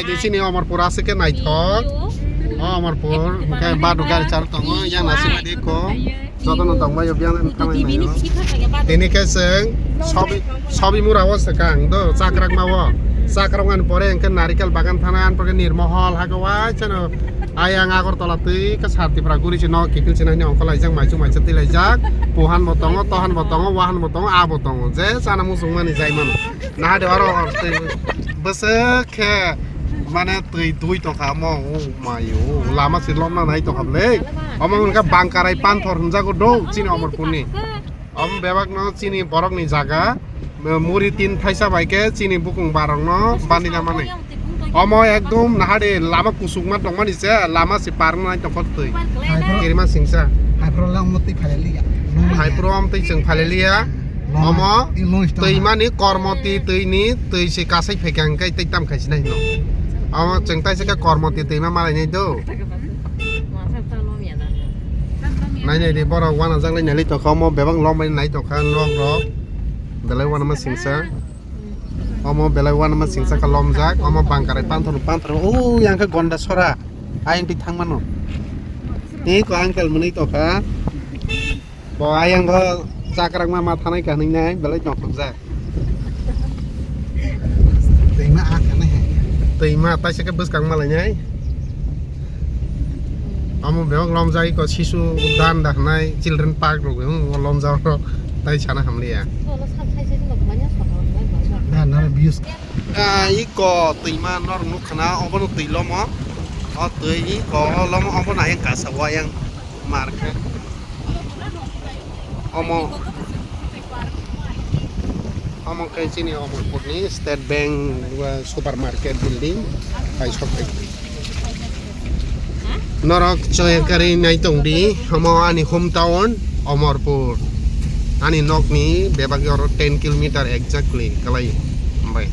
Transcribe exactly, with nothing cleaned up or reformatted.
Di sini Amarpur aswk khe naithok. O Amarpur, hwnkhe badu gari char tongo, yang nasi madi ko. Jotono tongbaio, biyang thanglai naio. Tini khe chwng sobi, sobi mura o swkang do, chakrakma o. Chakrakmani pore hwnkhe narikel bagan thana, ani pore Nirmohol, hake wai chano. Ayang Agartala twi khe Sar Tripura guri se no kiphil se nai ongkha laijak, maichu maisa twi laijak. Puhan bo tongo, tohan bo tongo, wahan bo tongo, abo tongo. Je chana muchung mani jai mano. Naha de oro hor twi bwswk khe mane twi dui tongkha omo, o mayo, lama se lomna nai tongkha le. Omo wngkha Bangkarai Panthor hwnjago do chini Amarpurni. Omo bebakno chini borokni jaga, muri tin thaisa bai khe chini bukung barokno bandina mani. Omo ekdom naha de lama kusukma tongmani se, lama se parna nai tongkha twi. Kirima singsa. Haiphro lang mo twi phaleliya. Haiphro am twi chwng phaleliya. Omo twi mani Kormoti twi ni twi se kasai phaikha hwnkhe tei tam khai sinai hino. Omo chwng taisa khe Kormoti twima malainai do. Nai nai di borok uanajak lai nai tongkha, omo bebak lom bai nai tongkha nok rok. Belai uanama singsa. Omo belai uanama singsa khe lomjak, omo Bangkarai Panthor, Panthor o yang khe Gondasora. Ayang twi thangmano. Tei ko uncle mwnwi tongkha. Bo ayang go chakrakma ma thanai ka hwnwi nai belai tongthokjak. Twima a khanai hai. Twima taisa khe bwskang malainai. Omo bebak lomjak iko sisu udyan da hwnai children park rok, hmm, o lomjak rok tai sana hamliya. Na, na, views. Ah, iko twima nor nukha na, obono twi lomo. O twi iko o lomo, obono ayang kasa o ayang mar khe. Omo, omo khe chini Amarpurni State Bank, uh, supermarket building. Kaisok khe. Norok choya kari nai tong di, omo ani hometown, Amarpur. Ani nokni bebak oro ten kilometer exactly kalai. Hambai.